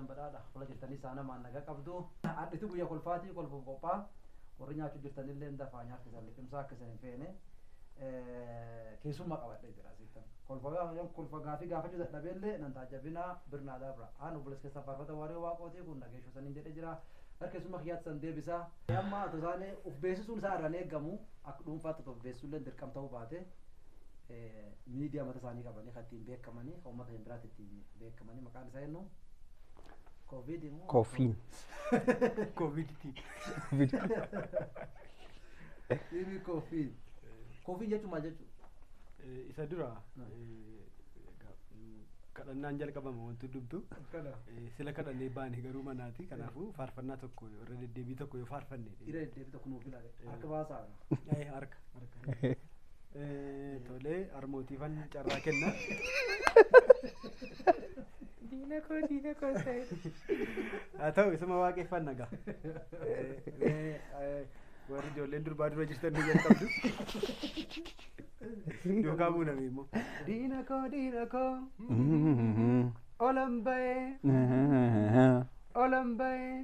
keessan badhaadha. Fuula jirtanii saanamaan nagaa qabdu. Hadhitu guyyaa kolfaatii kolfuuf qophaa. Warri nyaachuu jirtanillee dafaa nyaata keessan liqimsaa akka isin hin feene. Keessummaa qabadhee jira asittan. Kolfa gaafii gaafachuu dadhabeellee nan taajabinaa birnaa dabra. Aan obboleessa keessan faarfata waaree waaqootii kun nageeshoo saniin jedhee jira. Gara keessummaa kiyyaatti san deebisaa. Amma otoo isaan uf beeksisuun isaa irraan eegamu akka dhuunfaatti of beeksisuullee dirqama ta'uu baate miidiyaa mataa isaanii qabanii kan ittiin beekamanii kan uummata hin biraatti ittiin beekamanii maqaan isaa eenyu? Koovid immoo? Koofiin. Kooviditii. Dhibii koofiin. Koofiin jechuun maal jechuudha? Isa dura kadhannaan jalqabama wanti dubdu. Sila kadhannee baane garuu manaati. Kanaafuu faarfannaa tokko irra deddeebii tokko yoo faarfanne. Irra deddeebii tokko nuuf ilaale. Harka baasaa. Harka. Tolee, harmootiifan carraa kenna. Diina koo diina koo ta'e. Haa ta'u isuma waaqeffanna gaa. Warri ijoolleen durbaa dura jirtan ni jalqabdu. Duukaa buuname immoo. Diina koo diina koo olan ba'ee olan ba'ee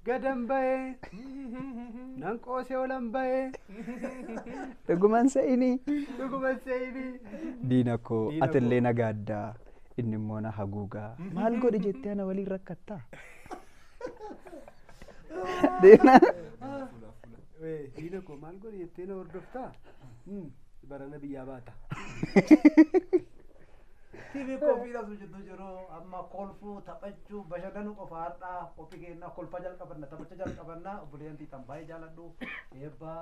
gadan ba'ee nan qoosee olan ba'ee. Dhuguman se'inii. Dhuguman se'inii. Diina koo Diina koo. Atillee nagaaddaa inni immoo na haguugaa maal godhi jettee ana waliin rakkattaa. Diina. Diina koo maal godhi jettee na hordoftaa? Barana biyyaa baata. TV koofiidha sun jidduu jiru amma kolfuu taphachuu bashannanuu qofa har'aa qophii kennaa kolfaa jalqabanna taphacha jalqabanna obboleeyyan tiitan baay'ee jaaladhu eebbaa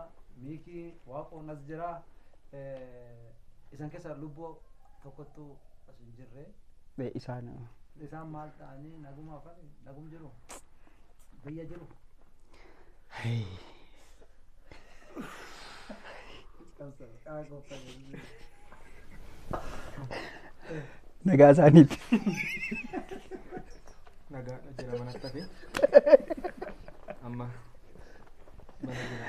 miikii waaqoon as jira isan keessa lubbuu tokkottu as hin jirre. Isaan. Isaan maal ta'anii naguma afan nagum jiru biyya jiru. Nagaa isaaniiti. Nagaadha jira manatti hafe. Amma mana jira.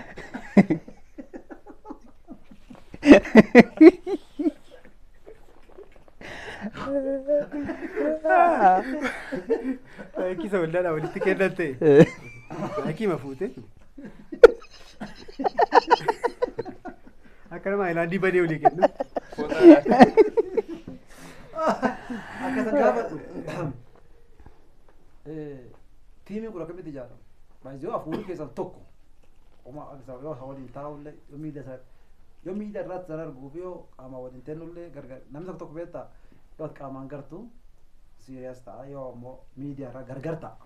Maayikii isa waldaadhaa walitti kennan ta'e. Maayikii ma fuute? Akka nama aayilaandii badee olii kennu. Akka san gaafadhu. Tiimiin kun akkamitti ijaarama? Baay'ee hafuurri keessan tokko. Yoo waliin taa'ullee yoo miidha isaa yoo miidha irratti san arguuf yoo qaama waliin tennullee gargar namni tokko tokko beektaa yoo qaamaan gartu siiriyaas ta'a yoo ammoo miidiyaa irraa gargar ta'a.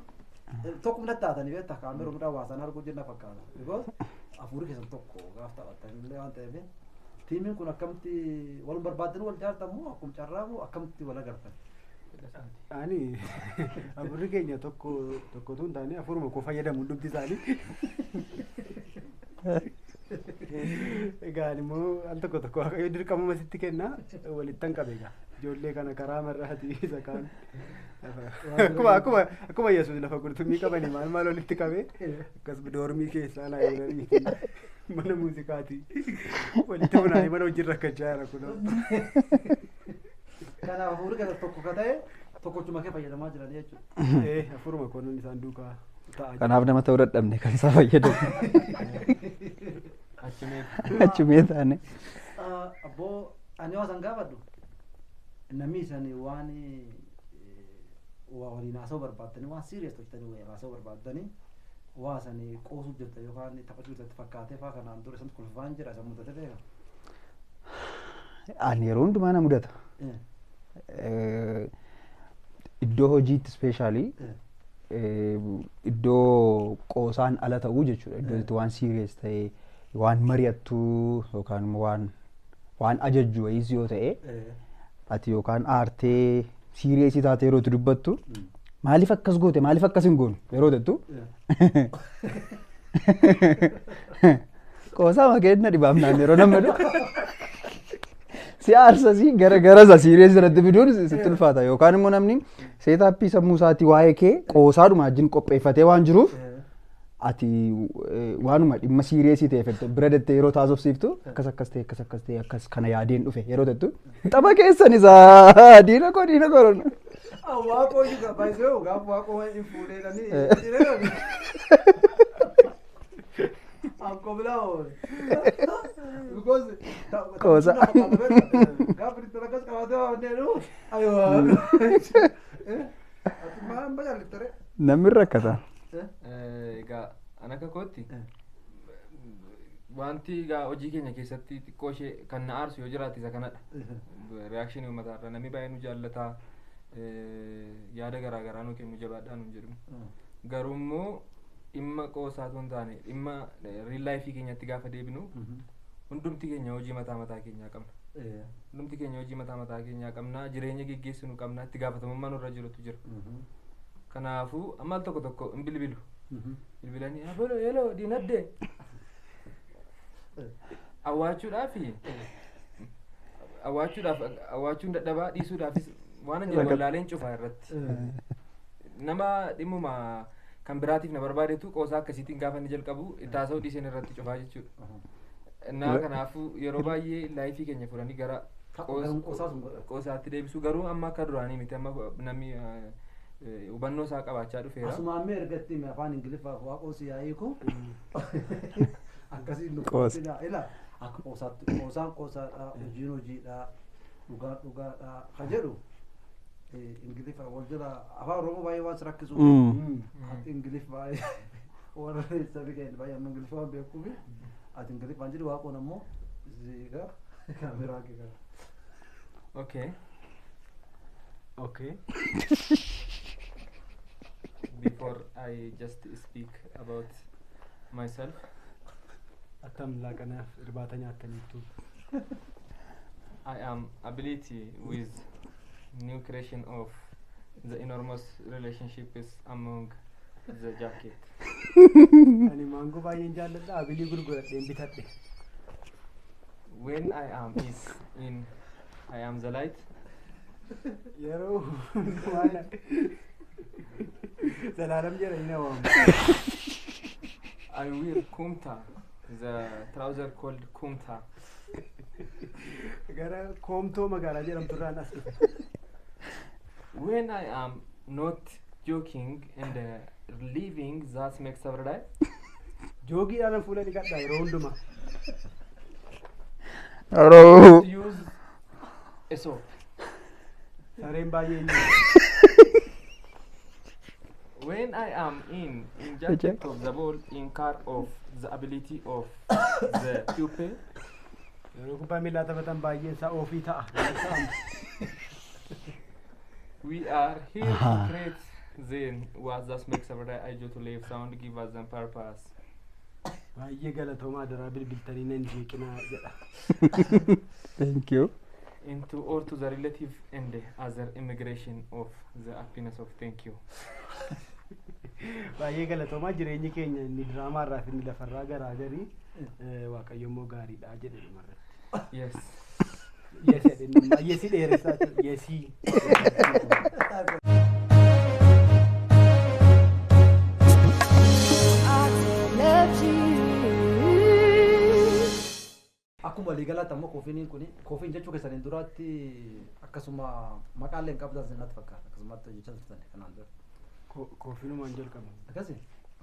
Tokko natti taatanii beektaa kaameroo midhaan waa san arguu jenna fakkaata. Because hafuurri keessan tokko gaaf taphattanillee waan ta'eef tiimiin kun akkamitti wal barbaaddanii wal jaartamu akkuma carraamu akkamitti wal agartan? Ani hafuurri keenya tokko tokkotu hin taane hafuuruma koo fayyadamu hundumti isaanii. Egaa immoo al tokko tokko waaqayyo dirqamuma sitti kenna walittan qabe egaa ijoollee kana karaa marraati isa kaan akkuma akkuma akkuma Yesuus lafa qurxummii qabanii maal maal walitti qabe akkas doormii keessaa laayibirariitii mana muuziqaatii walitti funaanee mana hojii rakkachaa jira kunoo. Kanaaf hafuurri keessa tokko ka ta'e tokkochuma kee fayyadamaa jiran jechuudha. Hafuuruma koon isaan duukaa ta'aa jira. Kanaaf nama ta'uu dadhabne kan isaa fayyadamu. Achumee. Achumee taane. Abboo ani waan san gaafadhu namni isaan waan waa waliin haasa'uu barbaaddanii waan siiriyees hojjetanii waliin haasa'uu barbaaddanii waa san qoosuu jirta yookaan taphachuu jirta fakkaatee fa'aa kanaan dura isaan kolfaan jira isa mudate beeka. Ani yeroo hundumaa na mudata. Iddoo hojiitti ispeeshaalii iddoo qoosaan ala ta'uu jechuudha. Iddoo itti waan siiriyees ta'e waan mari'attuu yookaan waan waan ajajju wayiis yoo ta'e ati yookaan aartee siiriyeesii taate yeroo itti dubbattu maaliif akkas goote maaliif akkas hin goonu yeroo jettu qoosaa makeenya dhibaamnaan yeroo nama dhufu si aarsasii gara gara isa siiriyees irratti fiduun sitti ulfaata yookaan immoo namni seetaappii sammuu isaatii waa'ee kee qoosaadhuma wajjin qopheeffatee waan jiruuf ati waanuma dhimma siiriyeesii ta'e bira dettee yeroo taasofsiiftu akkas akkas ta'e akkas akkas ta'e akkas kana yaadeen dhufe yeroo jettu tapha keessan isaa diina koo diina koo. Waaqoo iyyuu baay'isee gaafa waaqoo hin fuudhee. Akkoo bilaa oole. Because Qoosa. Gaafa itti akkas qabatee waan jedhu ayoo. Ati maal bajallittare? Namni rakkata. Egaa an akka kootti wanti egaa hojii keenya keessatti xiqqoo ishee kan na aarsu yoo jiraate isa kanadha. Reaction uummataa irraa namni baay'ee nu jaallataa, yaada garaa garaa nu kennu, jabaadhaa nu jedhu. Garuu immoo dhimma qoosaa osoo hin taane dhimma real life keenyatti gaafa deebinu, hundumti keenya hojii mataa mataa keenyaa qabna. Hundumti keenya hojii mataa mataa keenyaa qabna, jireenya geggeessinu qabna, itti gaafatamummaa nurra jirutu jira. Kanaafuu amma al tokko tokko hin bilbilu. Bilbilanii "Abolo, hello, diinagdee" awwaachuudhaaf awwaachuun dadhabaa dhiisuudhaafis waan an jedhu wallaaleen cufaa irratti. Nama dhimmuma kan biraatiif na barbaadetu qoosaa akkasiitiin gaafa inni jalqabu itti haasa'uu dhiiseen irratti cufaa jechuudha. Innaa kanaafuu yeroo baay'ee life keenya fudhanii gara Qoosaa sun godha. qoosaatti deebisu. Garuu amma akka duraanii miti, amma namni hubannoo isaa qabaachaa dhufeera. Asumaan mee ergatti hime afaan Ingiliffaaf waaqoo si yaa'iiku akkasiin nu Qoosa. ila ila akka qoosaatti, qoosaan qoosaadha, hojiin hojiidha, dhugaan dhugaadha ka jedhu Ingiliffa wal jala afaan Oromoo baay'ee waan si rakkisu. Ati Ingilif baay'ee warra sabi keenya baay'ee amma Ingiliffa waan beekuufi ati Ingiliffaan jedhu, waaqoon ammoo ziigaa kaameraa kee kana. Okay. Okay. Before I just speak about myself, Attam laaqanaaf irbaata nyaattaniittu? I am ability with new creation of the enormous relationships among the jacket. Ani maangoo baay'een jaalladha, abilii gurguradheen bitadhe. When I am is in, I am the light. Yeroo hundumaa Zalaalam jedhanii na waamu. I wear kumta, the trouser called kumta. Gara koomtoo magaalaa jedhamturraan as dhufe. When I am not joking and living, that makes every day. Joogiidhaan fuula dhiqadha yeroo hundumaa. Yeroo Use a soap. Sareen baay'ee hin When I am in jacket of the ball in car of the ability of the pupil, Yeroo kubbaa miillaa taphatan baay'een isaa oofii ta'a. We are here to create then what that makes every day I do to live sound give us them purpose. Baay'ee galatoomaa, daraa bilbiltanii nan jeeqinaa jedha. Thank you. Into or to the relative and the other immigration of the happiness of thank you. Baay'ee galatoomaa, jireenyi keenya inni diraamaa irraa fi inni lafarraa garaa garii, Waaqayyo immoo gaariidha jedhe dhumarratti. Yes. Yes jedhe, yesii dheeressaa jechuudha. Yesii. I loved you. Akkuma waliigalaatti ammoo koofiniin kun koofiin jechuu keessaniin duraatti akkasuma maqaalee hin qabdan natti fakkaata, akkasumatti hojjechaa turtan kanaan dura. Koofiinumaan jalqaba. Akkasi?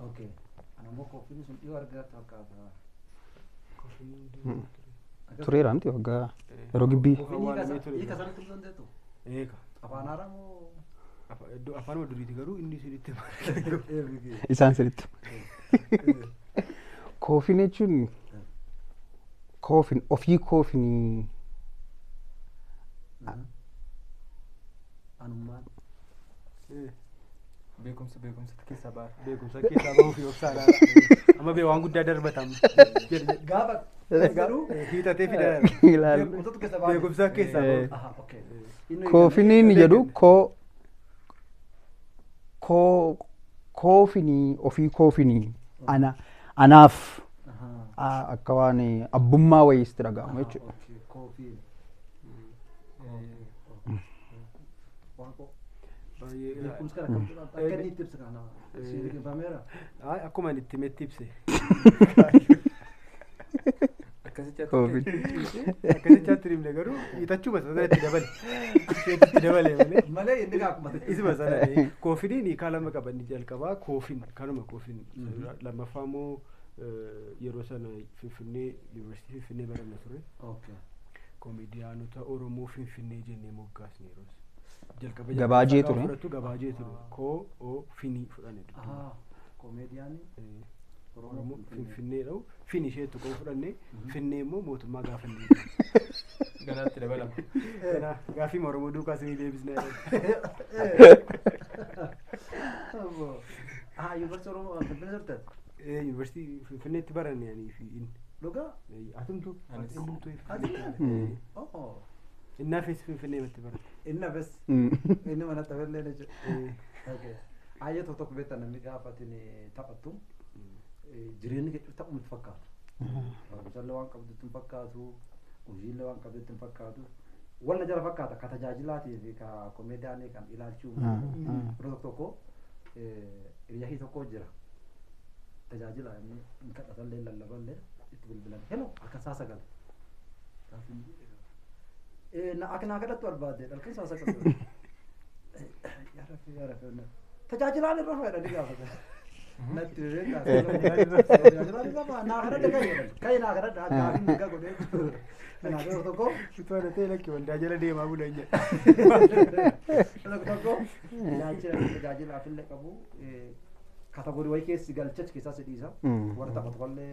Okay. Ani ammoo koofiin sun dhiyoo argaa natti fakkaata. Koofiin Akkasi? Tureera miti waggaa yeroo gibbii. Koofiin hiika sanatti himuu dandeettu? Eega. Afaan haaraa moo? Iddoo afaanuma duriiti garuu inni sirriitti. Isaan sirriitti. Koofin jechuun koofin ofii koofinii. Anummaan. Beekumsa beekumsatti keessaa baara. Beekumsa keessaa bahuuf obsaadha. Amma bee waan guddaa darbatama. Gaafa garuu Hiixatee fida. Ilaali. Beekumsatu keessa ba'a. Beekumsa keessaa bahu. Aha, okay. Inni Koofinii inni jedhu koo koofinii ofii koofinii ana anaaf akka waan abbummaa wayiitti dhaga'amu jechuudha. Okay, koofiin. Waan koo Baay'ee beekumsa kana kam akka inni itti ibsa kana si liqimfameera. Akkuma inni itti himetti ibse. Akkasitti. Akkasitti Koofin. Akkasitti himne garuu hiixachuu sana itti dabale. Itti dabale malee. Malee inni akkuma Isuma sana koofiniin hiikaa lama qaban jalqabaa koofin kanuma koofin lammaffaa immoo yeroo sana Finfinnee yuunivarsiitii Finfinnee baranna ture. Okay. Komeediyaanota Oromoo Finfinnee jennee moggaasne yeroo jalqaba Gabaajee ture. Fudhatu gabaajee ture. Koo o finii fudhanne dudduuba. Komeediyaanii Oromoo Finfinnee dha'u fin isheetu koo fudhanne finnee immoo mootummaa gaafanne. Ganaatti dabalama. Gaaffii Oromoo duukaa isinii deebisnee. Yuunivarsiitii Oromoo Finfinnee turte? Yuunivarsiitii Finfinneetti baranne anii fi inni. Dhugaa? Atumtu Anis. innumtu Ati? Innaa fees Finfinnee matti barate. Inni hafes. Inni manatti hafellee jechuudha. Ayya tokko tokko beektaa namni gaafa atiin taphattu jireenyi kee taphuma itti fakkaatu. Barumsallee waan qabdutti hin fakkaatu, hojiillee waan qabdutti hin fakkaatu. Walla jala fakkaata ka tajaajilaatii fi ka komeediyaanii kan ilaalchuu yeroo tokko tokko hiriyaa tokko jira. Tajaajila inni hin kadhatallee lallaballee itti bilbilan. Hello akka isaa sagale. Akka naa kadhattu barbaadde halkan isaa sagale. Yaa Rabbi yaa Rabbi. Tajaajilaan irra fayyadanii gaafata. Natti beekaa. Tajaajilaan irra fayyada. Naa kadhadhe kai jedhan. Kai naa kadhadhe gaafii mirga godhee. Kanaaf yeroo tokko. Utuu ana ta'e lakki waldaa jala deemaa bulan jedha. Tokko tokko ilaalcha tajaajilaaf illee qabu katagorii wayii keessi galchachi keessaa si dhiisa. Warra taphatu kallee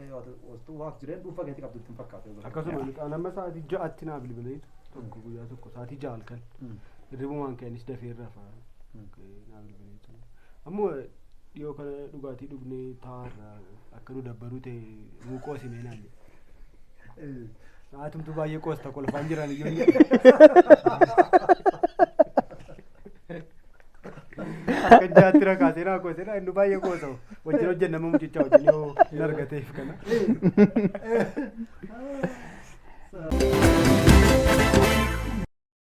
wastuu waaf jireen dhuunfaa keetti qabdu ittiin fakkaatu. Akkasuma nuti amma sa'aatii ja'atti naa bilbileetu tokko guyyaa tokko sa'aatii ja'a halkan. Hirribumaan ka'anis dafee irra fa'a. Naa bilbileetu. Ammoo dhiyoo kana dhugaatii dhugnee taa'arra akka nu dabbaruu ta'e nuu qoosime naan jedhe. Sa'aatumtu baay'ee qoosta kolfaan jiran iyyuu. Akka jaatti rakaasee naa qoosee naa inni baay'ee qoosa'u. Wajjin hojjennama mucichaa wajjin yoo hin argateef kana.